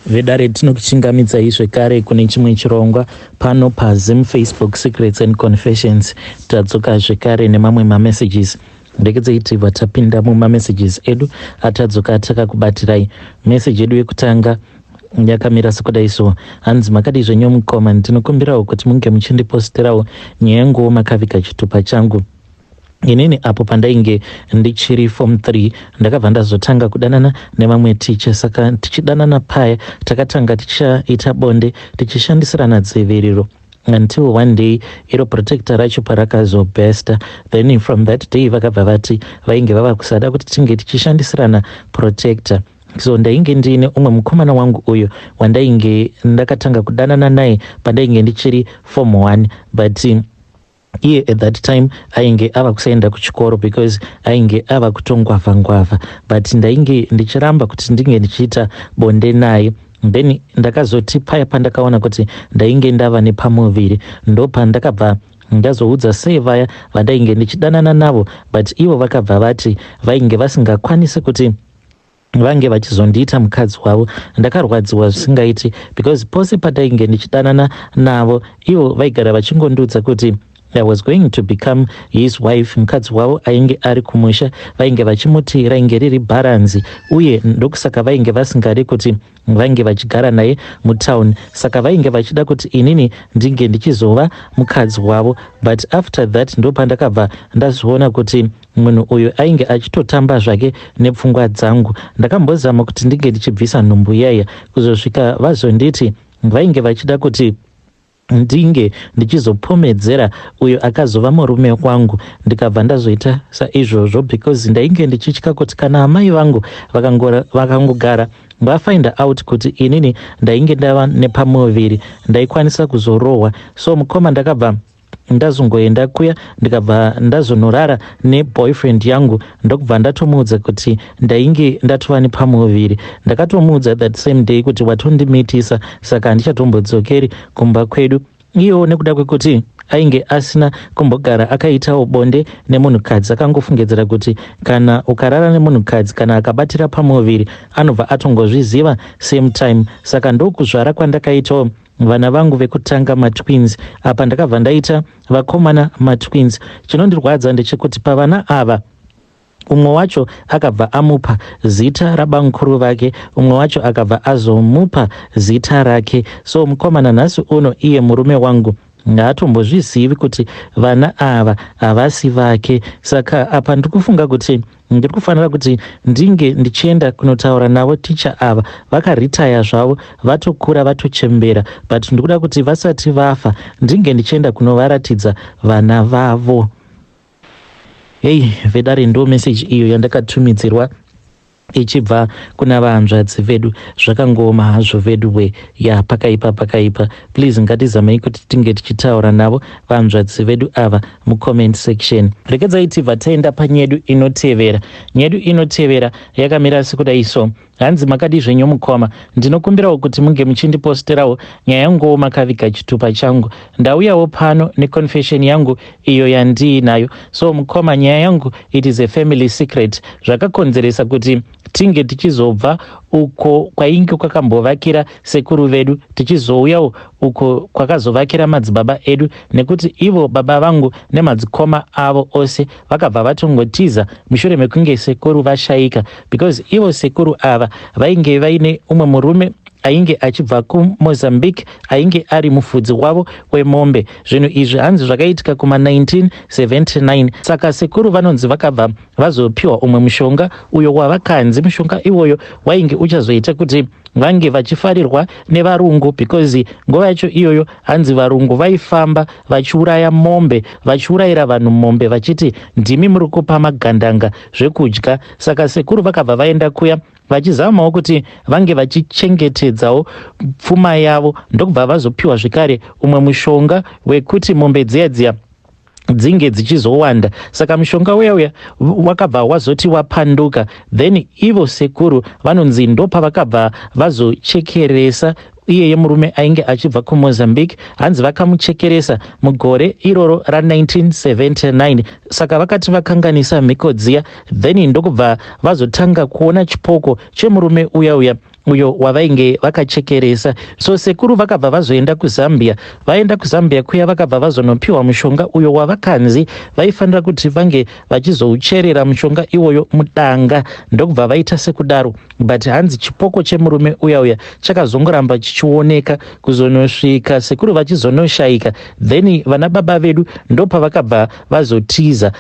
Vedare, tinokuchingamidzai zvekare kune chimwe chirongwa pano paZim Facebook Secrets and Confessions. Tadzoka zvekare nemamwe mamessages. Regedzei tibva tapinda mumamessages edu atadzoka takakubatirai. Message yedu yekutanga yakamira sekudai so: hanzi, "Makadii zvenyu mukoma? Ndinokumbirawo kuti munge muchindiposterawo nyaya yanguwo makaviga chitupa changu. Inini apo pandainge ndichiri form 3, ndakabva ndazotanga kudanana nevamwe ticha. Saka tichidanana paya, takatanga tichaita bonde tichishandisirana dziviriro until one day iro protector racho parakazobursta. Then from that day vakabva vati vainge vava kusada kuti tinge tichishandisirana protector. So ndainge ndiine umwe mukomana wangu uyo wandainge ndakatanga kudanana naye pandainge ndichiri form 1, but iye at that time ainge ava kusaenda kuchikoro because ainge ava kutongwavha ngwavha, but ndainge ndichiramba kuti ndinge ndichiita bonde naye. Then ndakazoti paya pandakaona kuti ndainge ndava nepamuviri, ndopandakabva ndazoudza sei vaya vandainge ndichidanana navo, but ivo vakabva vati vainge vasingakwanisi kuti vange vachizondiita mukadzi wavo. Ndakarwadziwa zvisingaiti because pose pandainge ndichidanana navo, ivo vaigara vachingondiudza kuti I was going to become his wife. Mukadzi wavo ainge ari kumusha vainge vachimuti rainge riri bharanzi, uye ndokusaka vainge vasingadi kuti vange vachigara naye mutauni. Saka vainge vachida kuti inini ndinge ndichizova mukadzi wavo. But after that ndopandakabva ndazoona kuti munhu uyu ainge achitotamba zvake nepfungwa dzangu. Ndakambozama kuti ndinge ndichibvisa nhumbu yaya, kuzosvika vazonditi vainge vachida kuti ndinge ndichizopomedzera uyo akazova murume wangu. Ndikabva ndazoita saizvozvo because ndainge ndichitya kuti kana amai vangu vakangogara vafind out kuti inini ndainge ndava nepamuviri, ndaikwanisa kuzorohwa. So mukoma, ndakabva ndazongoenda kuya, ndikabva ndazonorara neboyfriend yangu, ndokubva ndatomuudza kuti ndainge ndatova nepamuviri. Ndakatomuudza that same day kuti watondimitisa, saka handichatombodzokeri kumba kwedu. Iyewo nekuda kwekuti ainge asina kumbogara akaitawo bonde nemunhukadzi, akangofungidzira kuti kana ukarara nemunhukadzi, kana akabatira pamuviri, anobva atongozviziva same time. Saka ndokuzvara kwandakaitawo vana vangu vekutanga, matwins. Apa ndakabva ndaita vakomana, matwins. Chinondirwadza ndechekuti pavana ava, umwe wacho akabva amupa zita rabamukuru vake, umwe wacho akabva azomupa zita rake. So mukomana, nhasi uno iye murume wangu haatombozvizivi kuti vana ava havasi vake. Saka apa ndiri kufunga kuti ndiri kufanira kuti ndinge ndichienda kunotaura navo ticha ava. Vakaritaya zvavo, vatokura, vatochembera, but ndikuda kuti vasati vafa ndinge ndichienda kunovaratidza vana vavo." Hei vedare, ndo meseji iyo yandakatumidzirwa ichibva kuna vahanzvadzi vedu. Zvakangooma hazvo vedu we. Ya, pakaipa, pakaipa. Please, ngatizamei kuti tinge tichitaura navo vahanzvadzi vedu ava mucomment section. Regedzai tibva taenda panyedu inotevera. Nyedu inotevera yakamira sekudai so: hanzi, "Makadi zvenyu mukoma? Ndinokumbirawo kuti munge muchindiposterawo nyaya yanguwo makaviga chitupa changu. Ndauyawo pano neconfession yangu iyo yandiinayo. So mukoma, nyaya yangu, it is a family secret. Zvakakonzeresa kuti tinge tichizobva uko kwainge kwakambovakira sekuru vedu, tichizouyawo uko kwakazovakira madzibaba edu, nekuti ivo baba vangu nemadzikoma avo ose vakabva vatongotiza mushure mekunge sekuru vashayika, because ivo sekuru ava vainge vaine umwe murume ainge achibva kuMozambique ainge ari mufudzi wavo wemombe. Zvinhu izvi hanzi zvakaitika kuma1979. Saka sekuru vanonzi vakabva vazopiwa umwe mushonga uyo wavakanzi mushonga iwoyo wainge uchazoita kuti vange vachifarirwa nevarungu, because nguva yacho iyoyo hanzi varungu vaifamba vachiuraya mombe, vachiurayira vanhu mombe vachiti ndimi muri kupa magandanga zvekudya. Saka sekuru vakabva vaenda kuya vachizamawo kuti vange vachichengetedzawo pfuma yavo, ndokubva vazopiwa zvekare umwe mushonga wekuti mombe dziya dziya dzinge dzichizowanda. Saka mushonga uya uya wakabva wazoti wapanduka. Then ivo sekuru vanonzi ndopavakabva vazochekeresa iyeye murume ainge achibva kuMozambique. Hanzi vakamuchekeresa mugore iroro ra1979. Saka vakati vakanganisa mhiko dziya, then ndokubva vazotanga kuona chipoko chemurume uya uya. uyo wavainge vakachekeresa. So sekuru vakabva vazoenda kuZambia. Vaenda kuZambia kuya vakabva vazonopiwa mushonga uyo wavakanzi vaifanira kuti vange vachizoucherera mushonga iwoyo mudanga, ndokubva vaita sekudaro. But hanzi chipoko chemurume uya uya chakazongoramba chichioneka kuzonosvika sekuru vachizonoshaika. Then vana baba vedu ndopavakabva vazotiza.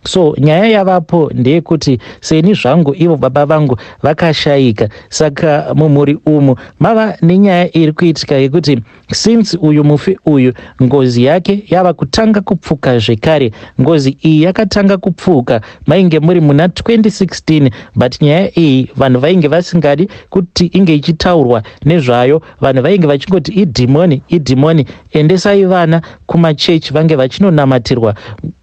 So nyaya yavapo ndeyekuti seni zvangu ivo baba vangu vakashaika, saka mumhuri umu mava nenyaya iri kuitika yekuti since uyu mufi uyu ngozi yake yava kutanga kupfuka zvekare. Ngozi iyi yakatanga kupfuka mainge muri muna 2016, but nyaya iyi vanhu vainge vasingadi kuti inge ichitaurwa nezvayo. Vanhu vainge vachingoti idhimoni, idhimoni, endesai vana kumachechi vange vachinonamatirwa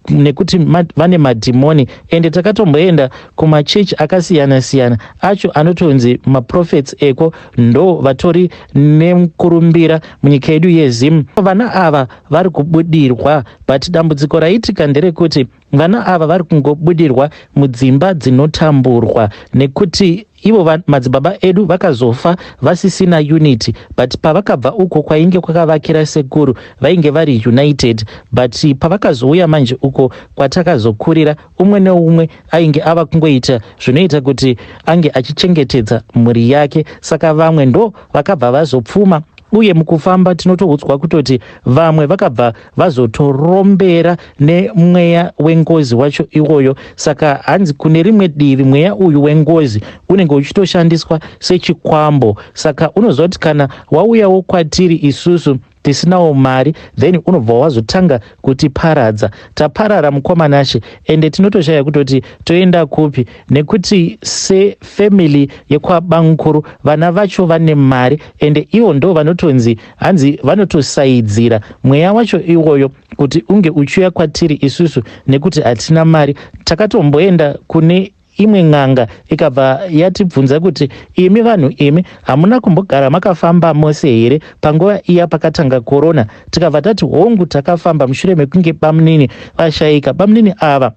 nekuti vane madhimoni. Ende takatomboenda kumachechi akasiyana siyana acho anotonzi maprophets eko ndo vatori nemukurumbira munyika yedu yeZim. Vana ava vari kubudirwa, but dambudziko raitika nderekuti vana ava vari kungobudirwa mudzimba dzinotamburwa nekuti ivo madzibaba edu vakazofa vasisina unity. But pavakabva uko kwainge kwakavakira sekuru vainge vari united, but pavakazouya manje uko kwatakazokurira, umwe neumwe ainge ava kungoita zvinoita kuti ange achichengetedza mhuri yake. Saka vamwe ndo vakabva vazopfuma, uye mukufamba tinotoudzwa kutoti vamwe vakabva vazotorombera nemweya wengozi wacho iwoyo. Saka hanzi kune rimwe divi mweya uyu wengozi unenge uchitoshandiswa sechikwambo. Saka unoziva kuti kana wauyawo kwatiri isusu tisinawo mari, then unobva wazotanga kutiparadza. Taparara, mukomanashe, ende tinotoshaya kutoti toenda kupi, nekuti sefamily yekwabankuru vana vacho vane mari, ende ivo ndo vanotonzi hanzi vanotosaidzira mweya wacho iwoyo kuti unge uchiuya kwatiri isusu nekuti hatina mari. Takatomboenda kune imwe n'anga, ikabva yatibvunza kuti, "Imi vanhu imi, hamuna kumbogara makafamba mose here panguva iya pakatanga korona?" Tikabva tati, "Hongu, takafamba mushure mekunge bamunini vashayika." Bamunini ava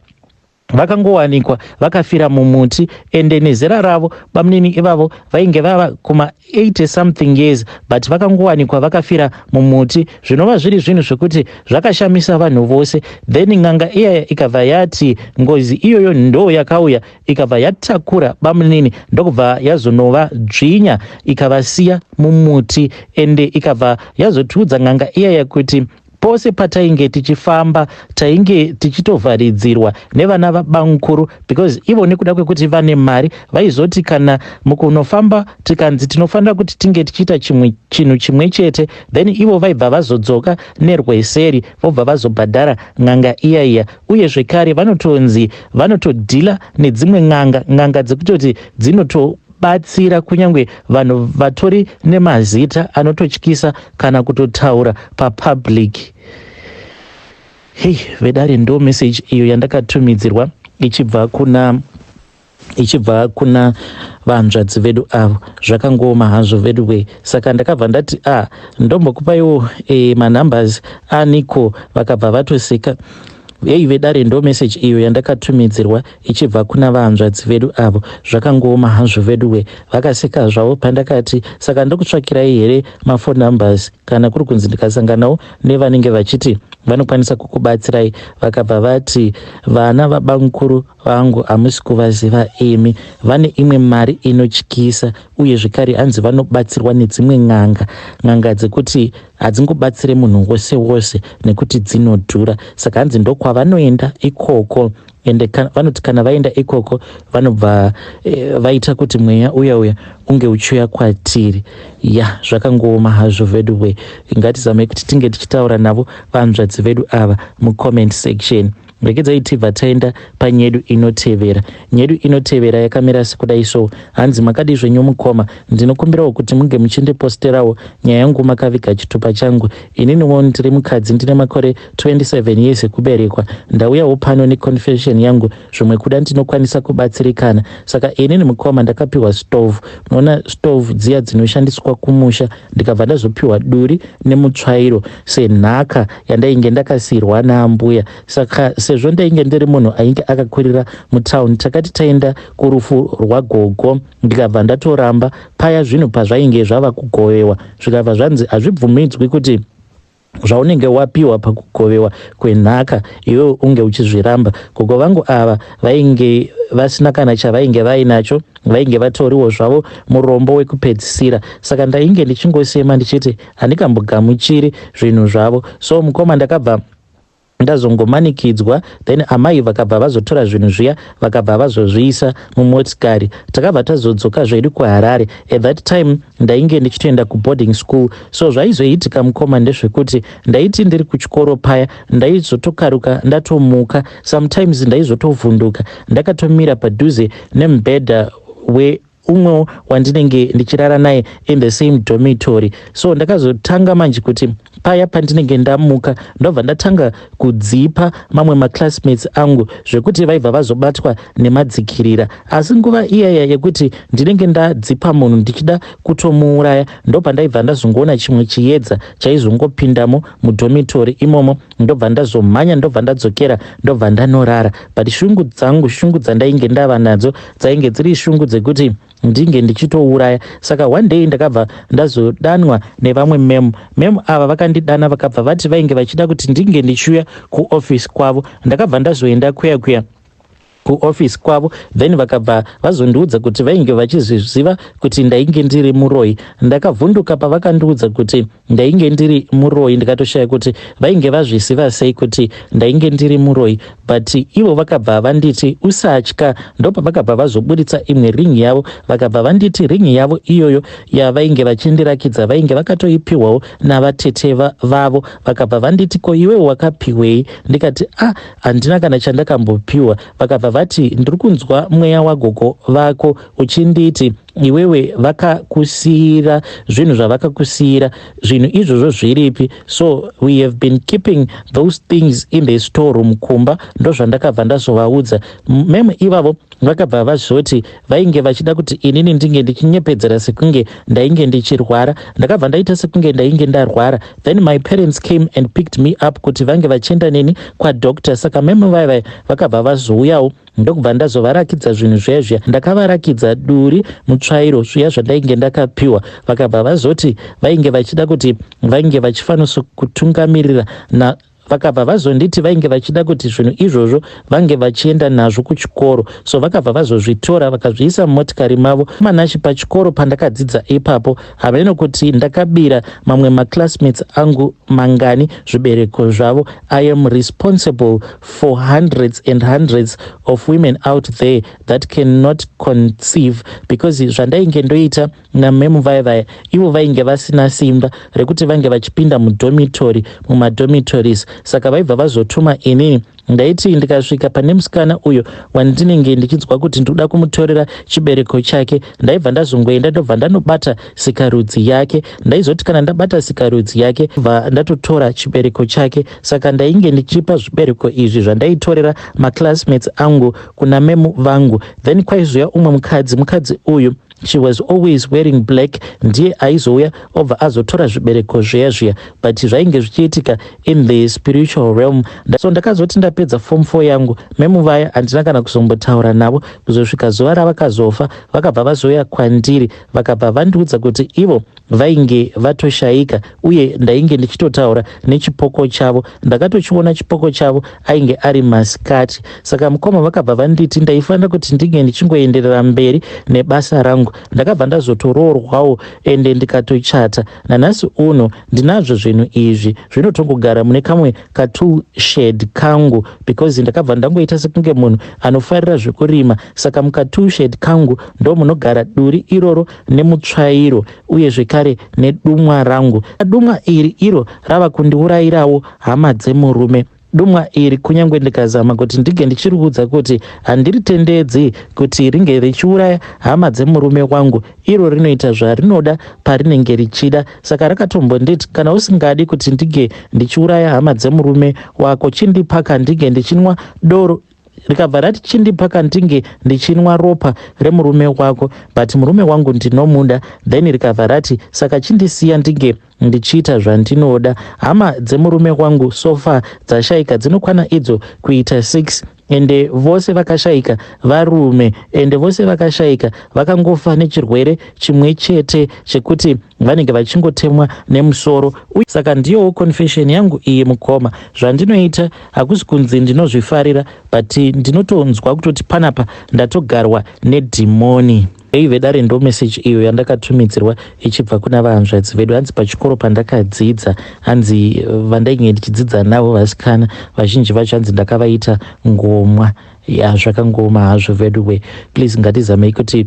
vakangowanikwa vakafira mumuti, ende nezera ravo bamunini ivavo vainge vava kuma 80 something years, but vakangowanikwa vakafira mumuti, zvinova zviri zvinhu zvekuti zvakashamisa vanhu vose. Then n'anga iyaya ikabva yati ngozi iyoyo ndo yakauya ikabva yatakura bamunini, ndokubva yazonova dzvinya ikavasiya mumuti. Ende ikabva yazotiudza n'anga iyaya kuti pose patainge tichifamba tainge tichitovharidzirwa nevana vabamukuru, because ivo nekuda kwekuti vane mari vaizoti kana mukunofamba tikanzi tinofanira kuti tinge tichiita chimwe chinhu chimwe chete, then ivo vaibva vazodzoka nerweseri vobva vazobhadhara n'anga iya iya. Uye zvekare vanotonzi vanotodhila nedzimwe n'anga, n'anga dzekutoti dzinoto batsira kunyange vanhu vatori nemazita anototyisa kana kutotaura papublic. Hei vedare, ndo message iyo yandakatumidzirwa ichibva kuna vanzvadzi vedu avo. Zvakangooma hazvo veduwe. Saka ndakabva ndati, "A ah, ndombokupaiwo manumbers aniko." Vakabva vatoseka. Ei vedare, ndo message iyo yandakatumidzirwa ichibva kuna vanzvadzi vedu avo. Zvakangooma hazvo veduwe. Vakaseka zvavo pandakati, "Saka ndokutsvakirai here maphone numbers kana kuri kunzi ndikasanganawo nevanenge vachiti vanokwanisa kukubatsirai?" Vakabva vati, "Vana vabamukuru vangu hamusi kuvaziva imi, vane imwe mari inotyisa." Uye zvekare hanzi vanobatsirwa nedzimwe n'anga, n'anga dzekuti hadzingobatsire munhu wose wose nekuti dzinodhura. Saka hanzi ndokwavanoenda ikoko, ende vanoti kana vaenda ikoko vanobva vaita kuti mweya uya uya unge uchiuya kwatiri. Ya, zvakangooma hazvo veduwe. Ngatizamei kuti tinge tichitaura navo vanzvadzi vedu ava mucomment section. Regedzai tibva taenda panyedu inotevera. Nyedu inotevera yakamira sekudai so. Hanzi, "Makadi zvenyu mukoma? Ndinokumbirawo kuti munge muchindiposterawo nyaya yangu makaviga chitupa changu. Ininiwo ndiri mukadzi, ndine makore 27 years ekuberekwa. Ndauyawo pano neconfession yangu, zvimwe kuda ndinokwanisa kubatsirikana. Saka inini mukoma ndakapiwa stove, munoona stove dziya dzinoshandiswa kumusha, ndikabva ndazopiwa duri nemutsvairo senhaka yandainge ndakasiyirwa naambuya. Saka Sezvo ndainge ndiri munhu ainge akakurira mutown, takati taenda kurufu rwagogo, ndikabva ndatoramba paya zvinhu pazvainge zvava kugovewa, zvikabva zvanzi hazvibvumidzwi kuti zvaunenge wapiwa pakugovewa kwenhaka iwewe unge uchizviramba. Gogo vangu ava vainge vasina kana chavainge vainacho, vainge vatoriwo zvavo murombo wekupedzisira. Saka ndainge ndichingosema ndichiti handikambogamuchiri zvinhu zvavo. So mukoma, ndakabva ndazongomanikidzwa. Then amai vakabva vazotora zvinhu zviya, vakabva vazozviisa mumotikari. Takabva tazodzoka zvedu kuHarare. At that time ndainge ndichitoenda kuboarding school. So zvaizoitika, mukoma, ndezvekuti ndaiti ndiri kuchikoro paya, ndaizotokaruka ndatomuka. Sometimes ndaizotovhunduka ndakatomira padhuze nemubhedha we umwewo wandinenge ndichirara naye in the same dormitory. So ndakazotanga manje kuti paya pandinenge ndamuka, ndobva ndatanga kudzipa mamwe maclassmates angu, zvekuti vaibva vazobatwa nemadzikirira. Asi nguva iyaya yekuti ndinenge ndadzipa munhu ndichida kutomuuraya, ndobva ndaibva ndazongoona chimwe chiedza chaizongopindamo mudormitory imomo. Ndobva ndazomhanya, ndobva ndadzokera, ndobva ndanorara. But shungu dzangu, shungu dzandainge ndava nadzo, dzainge dziri shungu dzekuti ndinge ndichitouraya. Saka one day ndakabva ndazodanwa nevamwe ma'am. Ma'am ava vakandidana, vakabva vati vainge vachida kuti ndinge ndichiuya kuofisi kwavo. Ndakabva ndazoenda kuya kuya kuofisi kwavo. Then vakabva vazondiudza kuti vainge vachizviziva kuti ndainge ndiri muroi. Ndakavhunduka pavakandiudza kuti ndainge ndiri muroi. Ndikatoshaya kuti vainge vazviziva sei kuti ndainge ndiri muroi. But ivo vakabva vanditi, "Usatya." Ndopavakabva vazoburitsa imwe ring yavo. Vakabva vanditi ring yavo iyoyo yavainge vachindirakidza vainge vakatoipiwawo navatete vavo. Vakabva vanditi, "Ko iwewo wakapiwei?" Ndikati, "A ah, handina kana chandakambopiwa." Vakabva vati, "Ndiri kunzwa mweya wagogo vako uchinditi iwewe vakakusiyira zvinhu zvavakakusiyira. Zvinhu izvozvo zviripi?" So we have been keeping those things in the storeroom kumba. Ndozvandakabva ndazovaudza. Ma'am ivavo vakabva vazoti vainge vachida kuti inini ndinge ndichinyepedzera sekunge ndainge ndichirwara. Ndakabva ndaita sekunge ndainge ndarwara. Then my parents came and picked me up kuti vange vachienda neni kwadoctor. Saka ma'am vaivai vakabva vazouyawo, ndokubva ndazovarakidza zvinhu zviya zviya. Ndakavarakidza duri, mutsvairo, zviya zvandainge ndakapiwa. Vakabva vazoti vainge vachida kuti vainge vachifanisa kutungamirira na vakabva vazonditi vainge vachida kuti zvinhu izvozvo vange vachienda nazvo kuchikoro. So vakabva vazozvitora, vakazviisa mumotikari mavo. Manashi, pachikoro pandakadzidza ipapo, hameno kuti ndakabira mamwe maclassmates angu mangani zvibereko zvavo. I am responsible for hundreds and hundreds of women out there that cannot conceive, because zvandainge ndoita nama'am vaya vaya, ivo vainge vasina simba rekuti vange vachipinda mudormitory, mumadormitories. Saka vaibva vazotuma inini. Ndaiti ndikasvika pane musikana uyo wandinenge ndichinzwa kuti ndinoda kumutorera chibereko chake, ndaibva ndazongoenda, ndobva ndanobata sikarudzi yake. Ndaizoti kana ndabata sikarudzi yake, bva ndatotora chibereko chake. Saka ndainge ndichipa zvibereko izvi zvandaitorera maclassmates angu kuna ma'am vangu. Then kwaizoya umwe mukadzi. Mukadzi uyu, she was always wearing black. Ndiye aizouya, obva azotora zvibereko zviya zviya. But zvainge zvichiitika in the spiritual realm. So ndakazoti ndapedza form 4 yangu, ma'am vaya handina kana kuzombotaura navo kuzosvika zuva ravakazofa. Vakabva vazouya kwandiri, vakabva vandiudza kuti ivo vainge vatoshayika, uye ndainge ndichitotaura nechipoko chavo. Ndakatochiona chipoko chavo, ainge ari masikati. Saka mukoma, vakabva vanditi ndaifanira kuti ndinge ndichingoenderera mberi nebasa rangu. Ndakabva ndazotoroorwawo, ende ndikatochata. Nanhasi uno ndinazvo zvinhu izvi, zvinotongogara mune kamwe katool shed kangu, because ndakabva ndangoita sekunge munhu anofarira zvekurima. Saka mukatool shed kangu ndo munogara duri iroro nemutsvairo, uye zvekare nedumwa rangu. Dumwa iri iro rava kundiurayirawo hama dzemurume. Dumwa iri, kunyange ndikazama kuti ndinge ndichiriudza kuti handiritendedzi kuti ringe richiuraya hama dzemurume wangu, iro rinoita zvarinoda parinenge richida. Saka rakatombonditi, "Kana usingadi kuti ndinge ndichiuraya hama dzemurume wako, chindipaka ndinge ndichinwa doro Rikabva rati chindipa kandinge ndichinwa ropa remurume wako, but murume wangu ndinomuda. Then rikabva rati saka chindisiya ndinge ndichiita zvandinoda. Hama dzemurume wangu so far dzashaika dzinokwana idzo kuita 6, ende vose vakashaika varume, ende vose vakashaika vakangofa nechirwere chimwe chete chekuti vanenge vachingotemwa nemusoro. Saka ndiyowo confession yangu iyi, mukoma. Zvandinoita hakusi kunzi ndinozvifarira, but ndinotonzwa kutoti panapa ndatogarwa nedhimoni. Ei vedare, ndo message iyo yandakatumidzirwa ichibva kuna vahanzvadzi vedu. Hanzi pachikoro pandakadzidza, hanzi vandainge ndichidzidza navo vasikana vazhinji vacho, hanzi ndakavaita ngomwa. Ya, zvakangoma hazvo veduwe. Please, ngatizamei kuti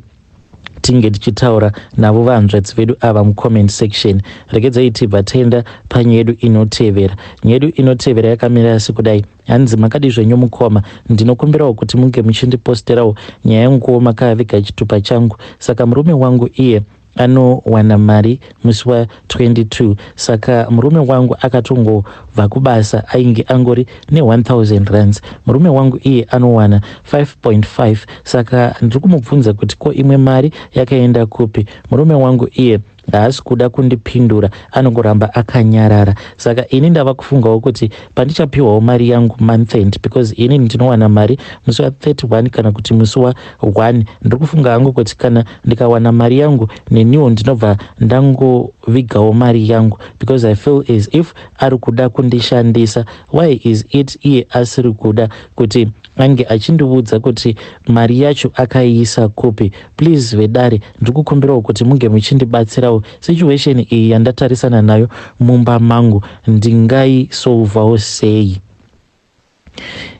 tinge tichitaura navo vahanzvadzi vedu ava mucomment section. Regedzai tibva taenda panyaya yedu inotevera. Nyaya yedu inotevera yakamira sekudai. Hanzi, "Makadi zvenyu mukoma? Ndinokumbirawo kuti munge muchindiposterawo nyaya yanguwo makaviga chitupa changu. Saka murume wangu iye anowana mari musi wa22. Saka murume wangu akatongobva kubasa ainge angori ne1000 rands. Murume wangu iye anowana 5.5, saka ndiri kumubvunza kuti ko imwe mari yakaenda kupi? Murume wangu iye haasi kuda kundipindura, anongoramba akanyarara. Saka ini ndava kufungawo kuti pandichapiwawo mari yangu month end, because ini ndinowana mari musi wa31 kana kuti musi wa1, ndiri kufunga hangu kuti kana ndikawana mari yangu neniwo ndinobva ndangovigawo mari yangu, because I feel as if ari kuda kundishandisa. Why is it iye asiri kuda kuti ange achindiudza kuti mari yacho akaiisa kupi? Please vedare, ndiri kukumbirawo kuti munge muchindibatsirawo. Situation iyi yandatarisana nayo mumba mangu ndingaisolvawo sei?"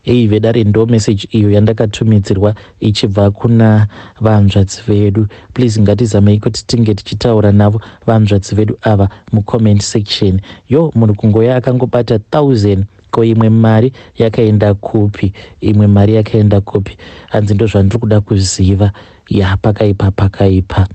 Ei vedare, ndo message iyo yandakatumidzirwa ichibva kuna vanzvadzi vedu. Please, ngatizamei kuti tinge tichitaura navo vanzvadzi vedu ava mucomment section. Yo, munhu kungoya akangobata 1000, ko imwe mari yakaenda kupi? Imwe mari yakaenda kupi? Hanzi ndo zvandiri kuda kuziva. Ya, pakaipa, pakaipa.